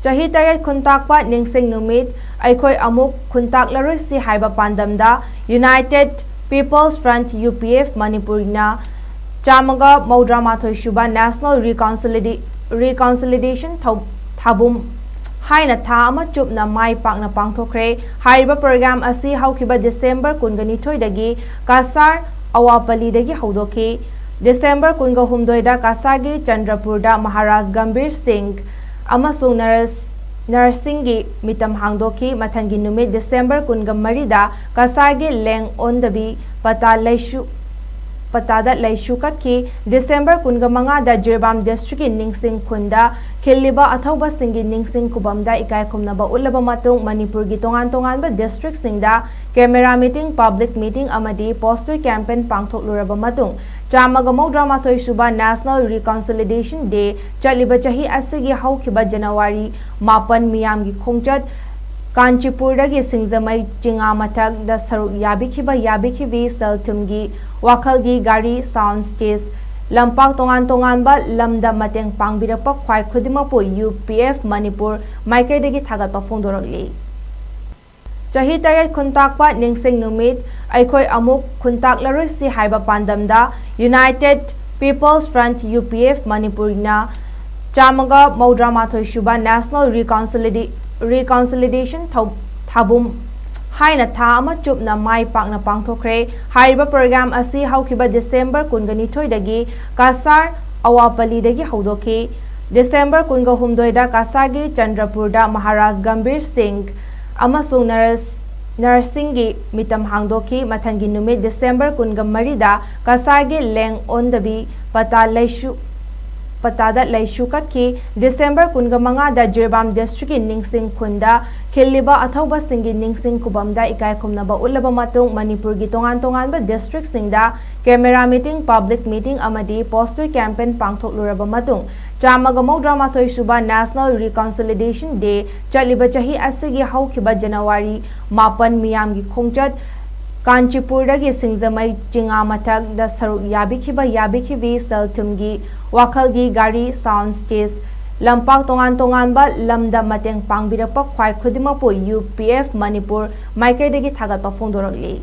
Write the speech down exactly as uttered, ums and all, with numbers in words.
ꯆꯍꯤ ꯇꯔꯦꯠ ꯈꯨꯟꯇꯥꯛꯄ ꯅꯤꯡꯁꯤꯡ ꯅꯨꯃꯤꯠ, ꯑꯩꯈꯣꯏ ꯑꯃꯨꯛ ꯈꯨꯟꯇꯥꯛꯂꯔꯣꯏꯁꯤ ꯍꯥꯏꯕ ꯄꯥꯟꯗꯝꯗ United People's Front, U P F, ꯃꯅꯤꯄꯨꯔꯅ ꯆꯥꯝꯃꯒ ꯃꯧꯗ꯭ꯔꯥ ꯃꯥꯊꯣꯏ ꯁꯨꯕ National Reconcilida-, Reconciliation ꯊꯧ-, ꯊꯥꯕꯨꯝ ꯍꯥꯏꯅ ꯊꯥ ꯑꯃ ꯆꯨꯞꯅ ꯃꯥꯏ ꯄꯥꯛꯅ ꯄꯥꯡꯊꯣꯛꯈ꯭ꯔꯦ꯫ ꯍꯥꯏꯔꯤꯕ program ꯑꯁꯤ ꯍꯧꯈꯤꯕ December ꯀꯨꯟꯒ ꯅꯤꯊꯣꯏꯗꯒꯤ ꯀꯁꯥꯔ ꯑꯋꯥꯄꯜꯂꯤꯗꯒꯤ ꯍꯧꯗꯣꯛꯈꯤ꯫ December ꯀꯨꯟꯒ ꯍꯨꯝꯗꯣꯏꯗ ꯀꯁꯥꯔꯒꯤ ꯆꯟꯗ꯭ꯔꯄꯨꯔꯗ ꯃꯍꯥꯔꯥꯖ ꯒꯝꯚꯤꯔ ꯁꯤꯡ ꯑꯃꯁꯨꯡ ꯅꯔꯁ-, ꯅꯔꯁꯁꯤꯡꯒꯤ ꯃꯤꯇꯝ ꯍꯥꯡꯗꯣꯛꯈꯤ꯫ ꯃꯊꯪꯒꯤ ꯅꯨꯃꯤꯠ December ꯀꯨꯟꯒ ꯃꯔꯤꯗ ꯀꯁꯥꯔꯒꯤ ꯂꯦꯡ ꯑꯣꯟꯗꯕꯤ ꯄꯇꯥ ꯂꯩꯁꯨ, ꯄꯇꯥꯗ ꯂꯩꯁꯨ ꯀꯠꯈꯤ꯫ December ꯀꯨꯟꯒ ꯃꯉꯥꯗ ꯖꯤꯔꯤꯕꯥꯝ districtꯀꯤ ꯅꯤꯡꯁꯤꯡ ꯈꯨꯟꯗ ꯈꯤꯜꯂꯤꯕ ꯑꯊꯧꯕꯁꯤꯡꯒꯤ ꯅꯤꯡꯁꯤꯡ ꯈꯨꯕꯝꯗ ꯏꯀꯥꯏ ꯈꯨꯝꯅꯕ ꯎꯠꯂꯕ ꯃꯇꯨꯡ ꯃꯅꯤꯄꯨꯔꯒꯤ ꯇꯣꯉꯥꯟ ꯇꯣꯉꯥꯟꯕ districtꯁꯤꯡꯗ camera meeting, public meeting ꯑꯃꯗꯤ poster campaign ꯄꯥꯡꯊꯣꯛꯂꯨꯔꯕ ꯃꯇꯨꯡ ꯆꯥꯝꯃꯒ ꯃꯧꯗ꯭ꯔꯥ ꯃꯥꯊꯣꯏ ꯁꯨꯕ National Reconciliation Day ꯆꯠꯂꯤꯕ ꯆꯍꯤ ꯑꯁꯤꯒꯤ ꯍꯧꯈꯤꯕ January ꯃꯥꯄꯟ ꯃꯤꯌꯥꯝꯒꯤ ꯈꯣꯡꯆꯠ ꯀꯥꯟꯆꯤꯄꯨꯔꯗꯒꯤ ꯁꯤꯡꯖꯃꯩ ꯆꯤꯉꯥ ꯃꯊꯛꯇ ꯁꯔꯨꯛ ꯌꯥꯕꯤꯈꯤꯕ ꯌꯥꯕꯤꯈꯤꯕꯤ ꯁꯦꯜ ꯊꯨꯝꯒꯤ ꯋꯥꯈꯜꯒꯤ ꯒꯥꯔꯤ, sound stage, ꯂꯝꯄꯥꯛ ꯇꯣꯉꯥꯟ ꯇꯣꯉꯥꯟꯕ ꯂꯝꯗ ꯃꯇꯦꯡ ꯄꯥꯡꯕꯤꯔꯛꯄ ꯈ꯭ꯋꯥꯏ ꯈꯨꯗꯤꯡꯃꯛꯄꯨ U P F ꯃꯅꯤꯄꯨꯔ ꯃꯥꯏꯀꯩꯗꯒꯤ ꯊꯥꯒꯠꯄ ꯐꯣꯡꯗꯣꯔꯛꯂꯤ꯫ ꯆꯍꯤ ꯇꯔꯦꯠ ꯈꯨꯟꯇꯥꯛꯄ ꯅꯤꯡꯁꯤꯡ ꯅꯨꯃꯤꯠ, ꯑꯩꯈꯣꯏ ꯑꯃꯨꯛ ꯈꯨꯟꯇꯥꯛꯂꯔꯣꯏꯁꯤ ꯍꯥꯏꯕ ꯄꯥꯟꯗꯝꯗ United People's Front, U P F, ꯃꯅꯤꯄꯨꯔꯅ ꯆꯥꯝꯃꯒ ꯃꯧꯗ꯭ꯔꯥ ꯃꯥꯊꯣꯏ ꯁꯨꯕ National Reconcilida-, Reconciliation ꯊꯧ-, ꯊꯥꯕꯨꯝ ꯍꯥꯏꯅ ꯊꯥ ꯑꯃ ꯆꯨꯞꯅ ꯃꯥꯏ ꯄꯥꯛꯅ ꯄꯥꯡꯊꯣꯛꯈ꯭ꯔꯦ꯫ ꯍꯥꯏꯔꯤꯕ program ꯑꯁꯤ ꯍꯧꯈꯤꯕ December ꯀꯨꯟꯒ ꯅꯤꯊꯣꯏꯗꯒꯤ ꯀꯁꯥꯔ ꯑꯋꯥꯄꯜꯂꯤꯗꯒꯤ ꯍꯧꯗꯣꯛꯈꯤ꯫ December ꯀꯨꯟꯒ ꯍꯨꯝꯗꯣꯏꯗ ꯀꯁꯥꯔꯒꯤ ꯆꯟꯗ꯭ꯔꯄꯨꯔꯗ ꯃꯍꯥꯔꯥꯖ ꯒꯝꯚꯤꯔ ꯁꯤꯡ ꯑꯃꯁꯨꯡ ꯅꯔꯁ-, ꯅꯔꯁꯁꯤꯡꯒꯤ ꯃꯤꯇꯝ ꯍꯥꯡꯗꯣꯛꯈꯤ꯫ ꯃꯊꯪꯒꯤ ꯅꯨꯃꯤꯠ December ꯀꯨꯟꯒ ꯃꯔꯤꯗ ꯀꯁꯥꯔꯒꯤ ꯂꯦꯡ ꯑꯣꯟꯗꯕꯤ ꯄꯇꯥ ꯂꯩꯁꯨ, ꯄꯇꯥꯗ ꯂꯩꯁꯨ ꯀꯠꯈꯤ꯫ December ꯀꯨꯟꯒ ꯃꯉꯥꯗ ꯖꯤꯔꯤꯕꯥꯝ districtꯀꯤ ꯅꯤꯡꯁꯤꯡ ꯈꯨꯟꯗ ꯈꯤꯜꯂꯤꯕ ꯑꯊꯧꯕꯁꯤꯡꯒꯤ ꯅꯤꯡꯁꯤꯡ ꯈꯨꯕꯝꯗ ꯏꯀꯥꯏ ꯈꯨꯝꯅꯕ ꯎꯠꯂꯕ ꯃꯇꯨꯡ ꯃꯅꯤꯄꯨꯔꯒꯤ ꯇꯣꯉꯥꯟ ꯇꯣꯉꯥꯟꯕ districtꯁꯤꯡꯗ camera meeting, public meeting ꯑꯃꯗꯤ poster campaign ꯄꯥꯡꯊꯣꯛꯂꯨꯔꯕ ꯃꯇꯨꯡ ꯆꯥꯝꯃꯒ ꯃꯧꯗ꯭ꯔꯥ ꯃꯥꯊꯣꯏ ꯁꯨꯕ National Reconciliation Day ꯆꯠꯂꯤꯕ ꯆꯍꯤ ꯑꯁꯤꯒꯤ ꯍꯧꯈꯤꯕ January ꯃꯥꯄꯟ ꯃꯤꯌꯥꯝꯒꯤ ꯈꯣꯡꯆꯠ ꯀꯥꯟꯆꯤꯄꯨꯔꯗꯒꯤ ꯁꯤꯡꯖꯃꯩ ꯆꯤꯉꯥ ꯃꯊꯛꯇ ꯁꯔꯨꯛ ꯌꯥꯕꯤꯈꯤꯕ ꯌꯥꯕꯤꯈꯤꯕꯤ ꯁꯦꯜ ꯊꯨꯝꯒꯤ ꯋꯥꯈꯜꯒꯤ ꯒꯥꯔꯤ, sound stage, ꯂꯝꯄꯥꯛ ꯇꯣꯉꯥꯟ ꯇꯣꯉꯥꯟꯕ ꯂꯝꯗ ꯃꯇꯦꯡ ꯄꯥꯡꯕꯤꯔꯛꯄ ꯈ꯭ꯋꯥꯏ ꯈꯨꯗꯤꯡꯃꯛꯄꯨ ꯌꯨ ꯄꯤ ꯑꯦꯐ ꯃꯅꯤꯄꯨꯔ ꯃꯥꯏꯀꯩꯗꯒꯤ ꯊꯥꯒꯠꯄ ꯐꯣꯡꯗꯣꯔꯛꯂꯤ꯫